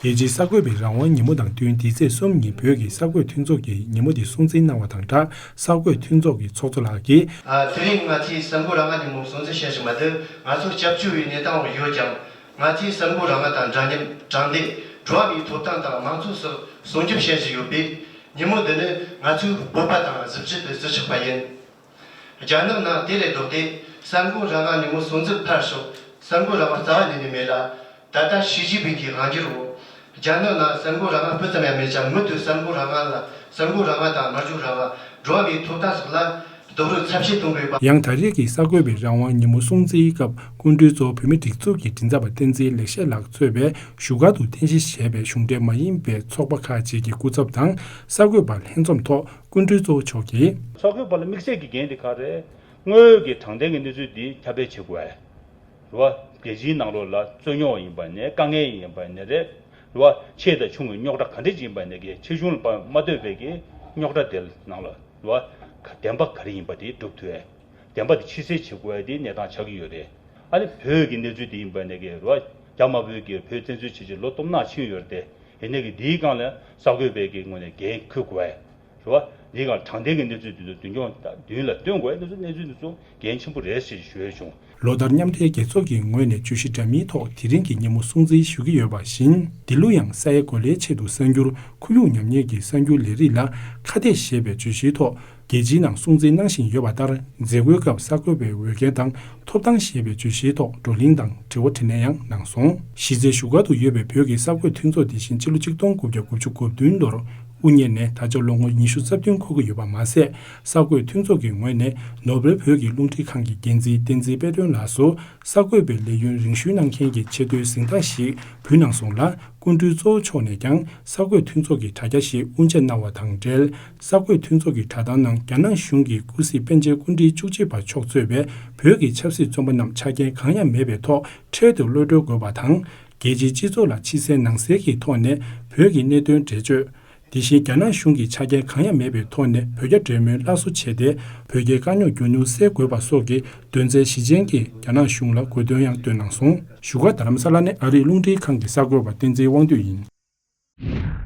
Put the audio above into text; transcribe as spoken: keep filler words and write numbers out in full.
རྒྱལ་སྤྱིའི་གསར་འགོད་པའི་རང་དབང་ཉིན་མོ་དང་བསྟུན། འདི་ཚེས་གསུམ་ཉིན་བོད་ཀྱི་གསར་འགོད་མཐུན་ཚོགས་ཀྱི་ཉིན་མོ་དེ་སྲུང་བརྩིའི་གནང་བ་དང་སྦྲགས། གསར་འགོད་མཐུན་ཚོགས་ཀྱི་ཚོགས་གཙོ་ལགས་ཀྱིས། ཨ། དེ་རིང་ང་ཚོས་གསར་འགོད་རང་དབང་ཉིན་མོ་སྲུང་བརྩི་བྱེད་བཞིན་པ་འདི་ང་ཚོ་སྐྱབས་བཅོལ་བའི་གནས་སྟངས་འོག་ཡོད་ཀྱང་། ང་ཚོས་གསར་འགོད་རང་དབང་དང་འདྲ་མཉམ། དྲང་བདེན། འགྲོ་བ་མིའི་ཐོབ་ཐང་དང་མང་གཙོ་སོགས་སྲུང་སྐྱོབ་བྱེད་བཞིན་ཡོད་པས། ཉིན་མོ་འདི་ནི་ང་ཚོའི་སྤོབས་པ་དང་གཟི་བརྗིད་དུ་བརྩི་ཆོག་པ་ཡིན། རྒྱ་ནག་ནང་དེ་ལས་ལྡོག་སྟེ། གསར་འགོད་རང་དབང་ཉིན་མོ་སྲུང་བརྩི་ཕར་ཞོག། གསར་འགོད་རང་དབང་རྩ་བ་ཉིད་ནས་མེད་ལ། ད་ལྟ་ཞི་ཅིན་ཕིང་གི་དབང་སྒྱུར་འོག། རྒྱ་ནག་ནང་གསར་འགོད་རང་དབང་སྤུ་ཙམ་ཡང་མེད་ཀྱང་། མུ་མཐུད་གསར་འགོད་རང་དབང་ལ། གསར་འགོད་རང་དབང་དང་སྨྲ་བརྗོད་རང་དབང་། འགྲོ་བ་མིའི་ཐོབ་ཐང་སོགས་ལ་རྡོག་རོལ་ཚབས་ཆེ་གཏོང་དགོས་པ། ཡང་ད་རེས་ཀྱི་གསར་འགོད་པའི་རང་དབང་ཉིན་མོ་སྲུང་བརྩིའི་སྐབས། སྐུ་མགྲོན་གཙོ་བོ་བོད་མིའི་སྒྲིག་འཛུགས་ཀྱི་མགྲིན་ཚབ་པ་བསྟན་འཛིན་ལེགས་བཤད་ལགས་གཙོས་པའི་བཞུགས་སྒར་དུ་རྟེན་གཞི་བྱས་པའི་གཞུང་འབྲེལ་མ་ཡིན་པའི་ཚོགས་པ་ཁག་ཅིག་གི་སྐུ་ཚབ་དང་། གསར་འགོད་པ་ལྷན་འཛོམས་ཐོག་སྐུ་མགྲོན་གཙོ་བོ་མཆོག་གིས། གསར་འགོད་པ་ལ་དམིགས་བསལ་གྱི་འགན་དེ་ག་རེད། དངོས་ཡོད་ཀྱི་དྲང་བདེན་གྱི་གནས་ཚུལ་འདི་ཁྱབ་སྤེལ་བྱེད་དགོས། རེད་བ། རྒྱལ་སྤྱིའི་ནང་ལོགས་ལ་རྩོད་རྙོག་ཡིན་པ་ནས། དཀའ་ངལ་ཡིན་པ་ནས་རེད། རེད་བ། ཆེ་དང་ཆུང་གི་རྙོག་དྲ་ག་འདྲ་ཅིག་ཡིན་པ་ནས་ཀྱི། ཆེ་ཆུང་ལ་མ་ལྟོས་པའི་གི་རྙོག་དྲ་དེ་ནང་ལ། རེད་བ། བདེན་པ་ག་རེ་ཡིན་པ་དེ་སྒྲུབ་ཐུབ་ཡས། བདེན་པ་དེ་ཕྱི་གསལ་བྱེད་དགོས་ཡས་དེ་གནས་སྟངས་ཆགས་ཀྱི་ཡོད་རེད། ཨ་ནི་བོད་ཀྱི་གནས་ཚུལ་དེ་ཡིན་པ་ནས་ཀྱི། རེད་བ། རྒྱ་དམར་པོས་ཀྱི་བོད་བཙན་འཛུལ་བྱས་རྗེས་ལོ་སྟོང་ཕྲག་ཕྱིན་ཡོད་རེད་དེ། ཡིན་ནའི་གི་འདིའི་སྒང་ལ་གསར་འགོད་པའི་གི་ངོས་ནས་འགན་འཁུར་དགོས་ཡས། རེད་བ། འདིའི་སྒང་དྲང་བདེན་གྱི་གནས་ཚུལ་དེ་ཚོ་མདུན་སྐྱོང་མདུན་ལ་སྟོན་དགོས་ཡས། འདི་ཚོ་གནས་ཚུལ་འདི་ཚོ་འགན་ཆེན་པོ་རེད་ཅེས་ཞུ་ཡས་བྱུང་། ལོ་ལྟར་མཉམ་འབྲེལ་རྒྱལ་ཚོགས་ཀྱི་ངོས་ནས་བརྗོད་གཞི་འདྲ་མིན་ཐོག་དེ་རིང་གི་ཉིན་མོ་སྲུང་བརྩི་ཞུ་གི་ཡོད་པ་བཞིན། འདི་ལོ་ཡང་ས་ཡའི་གོ་ལའི་ཆེད་དུ་གསར་འགྱུར། ཁོར་ཡུག་ཉམས་ཉེས་ཀྱི་གསར་འགྱུར་ལས་རིགས་ལ་ཁ་གཏད་ཞེས་པའི་བརྗོད་གཞིའི་ཐོག་རྒྱལ་སྤྱིའི་ནང་སྲུང་བརྩི་གནང་བཞིན་ཡོད་པ་ལྟར། མཛད་སྒོའི་སྐབས་གསར་འགོད་པའི་འོས་འགན་དང་ཐོབ་ཐང་ཞེས་པའི་བརྗོད་གཞིའི་ཐོག་བགྲོ་གླེང་དང་དྲི་བ་དྲིས་ལན་ཡང་གནང་སོང་། གཞི་རྩའི་བཞུགས་སྒར་དུ་ཡོད་པའི་བོད་ཀྱི་གསར་འགོད་མཐུན་ཚོགས་དེ་བཞིན་ཕྱི་ལོ་ཆིག་སྟོང་དགུ་བརྒྱ་དགུ་བཅུ་གོ་བདུན་ལོར་དབུ་བརྙེས་ནས་ད་ཆ་ལོ་ངོ་ཉི་ཤུ་རྩ་བདུན་འཁོར་གྱི་ཡོད་པ་མ་ཟད། གསར་འགོད་མཐུན་ཚོགས་ཀྱི་ངོས་ནས་ནོར་བེལ་བོད་ཀྱི་རླུང་འཕྲིན་ཁང་གི་འགན་འཛིན་བསྟན་འཛིན་དཔལ་སྒྲོན་ལགས་སུ། གསར་འགོད་པའི་ལས་ཡུན་རིང་ཤོས་གནང་མཁན་གྱི་ཆེ་མཐོའི་གཟེངས་རྟགས་ཤིག་ཕུལ་གནང་སོང་ལ། སྐུ་མགྲོན་གཙོ་བོ་མཆོག་ནས་ཀྱང་གསར་འགོད་མཐུན་ཚོགས་ཀྱི་དྲ་རྒྱ་ཞིག་དབུ་འབྱེད་གནང་བ་དང་འབྲེལ། གསར་འགོད་མཐུན་ཚོགས་ཀྱི་དྲ་ཐང་ནང་རྒྱ་ནག་གཞུང་གི་ཀུང་སི་པཎ་ཆེན་སྐུ་ཕྲེང་བཅུ་གཅིག་པ་མཆོག་གཙོས་པའི་བོད་ཀྱི་ཆབ་སྲིད་བཙོན་པ་རྣམས་ཆ་རྐྱེན་གང་ཡང་མེད་པའི་ཐོག་འཕྲལ་དུ་གློད་གྲོལ་དགོས་པ་དང་། རྒྱལ་སྤྱིའི་སྤྱི་ཚོགས་ལ་ཕྱི་གསལ་ནང་གསལ་གྱི་ཐོག་ནས་བོད་ཀྱི་གནད་དོན་འགྲེལ་བརྗོད། དེ་བཞིན་རྒྱ་ནག་གཞུང་གི་ཆ་རྐྱེན་གང་ཡང་མེད་པའི་ཐོག་ནས་བོད་རྒྱ་འབྲེལ་མོལ་སླར་གསོ་བྱས་ཏེ། བོད་རྒྱའི་དཀའ་རྙོག་མགྱོགས་མྱུར་སེལ་དགོས་པ་སོགས་ཀྱི་དོན་ཚན་བཞི་ཅན་གྱི་རྒྱ་ནག་གཞུང་ལ་དགོས་འདུན་ཡང་བཏོན་གནང་སོང་། བཞུགས་སྒར་རྡ་རམ་ས་ལ་ནས་ཨ་རིའི་རླུང་འཕྲིན་ཁང་གི་གསར་འགོད་པ་བསྟན་འཛིན་དབང་འདུས་ཡིན།